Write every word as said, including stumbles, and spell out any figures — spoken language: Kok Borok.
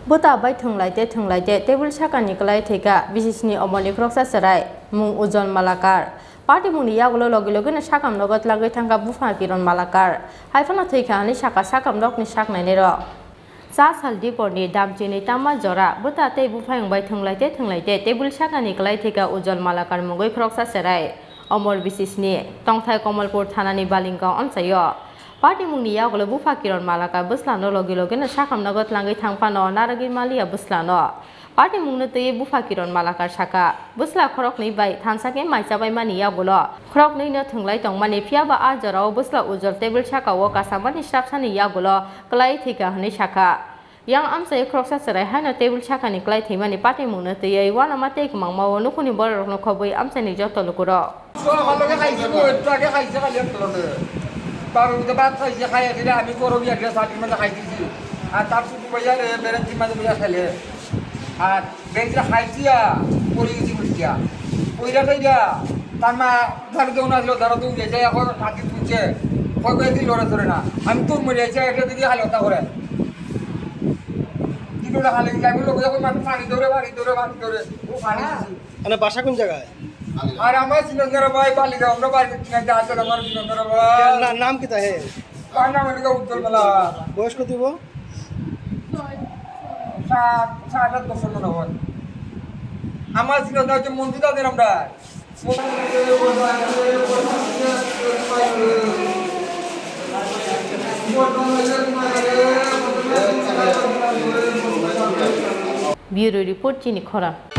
Bwta bai thwnglaite thwnglaite tebul sakani kwlai thwikha bisisni omorni khoroksa chwrai, mung Ujol Malakar. Patimungni yagulo logi logino sakam nogo tlangwi thangkha bupha Kiron Malakar. Haiphano thwikha hwnwi sakha sakam nokni saknainirok. Cha sal diporni damchini tama jora bwta tei buphayung bai thwnglaite thwnglaite tebul sakani kwlai thwikha Ujol Malakar mungwi khoroksa chwrai, omor bisisni, tongthai Komolpur thanani Balingao amchaio. Patimungni yagulo bupha Kiron Malakar bwslano logi logino sakam nogo tlangwi thangphano narwgwi maliya bwslano. Patimungno twiwi bupha Kiron Malakar sakha, bwsla khoroknwi bai thansa khe mai chabaimani yagulo khoroknwino thwnglai tongmani, phiyaba a jorao bwsla Ujol tebul sakao kasamani srapsani yagulo kwlai thwikha hwnwi sakha. Yang amchai khoroksa chwrai haino tebul sakani kwlai thwimani patimungno twiwi uanama tei kwmangmao nukhungni bororokno khobwi amchaini joto lukurok. তো আমার লগে খাইছে গো, একটু আগে খাইছে খালি এক লগে। বারো মিনিটে ভাত খাইছে, খাইয়া দিলে আমি গরম ইয়া দিয়ে চাটনির মাঝে খাই দিছি। আর তার শুধু ভাইয়া রে, বেরেন্সির মাঝে ভাইয়া খেলে। আর বেরেন্সির খাইছিয়া, পড়ে গেছি বুঝছিয়া। ওইটা তো ইয়া, তার মা ধারে কেউ না ছিল, ধারে তো উঠে যায়, এখন হাতি তুলছে। কয় কয়েকদিন লড়ে চড়ে না। আমি তোর মরে যাচ্ছি, একটা দিকে খালি হত্যা করে। কি করে খালি যাবি লোক, যখন মানুষ পানি ধরে, পানি ধরে, পানি ধরে, ও পানি দিছি। মানে বাসা কোন জায়গায়? আর আমার সিনন্দর ভাই বালিগা, আমরা বাড়ি কিনা যা আছে আমার সিনন্দর ভাই। না-, নাম কিতা হে? তার নাম হলো উজ্জ্বল মালা। বয়স কত হইব? সাত, সাত আট বছর মনে হয়। আমার সিনন্দর হচ্ছে মন্দির তাদের আমরা। Bureau Report, chini khorang.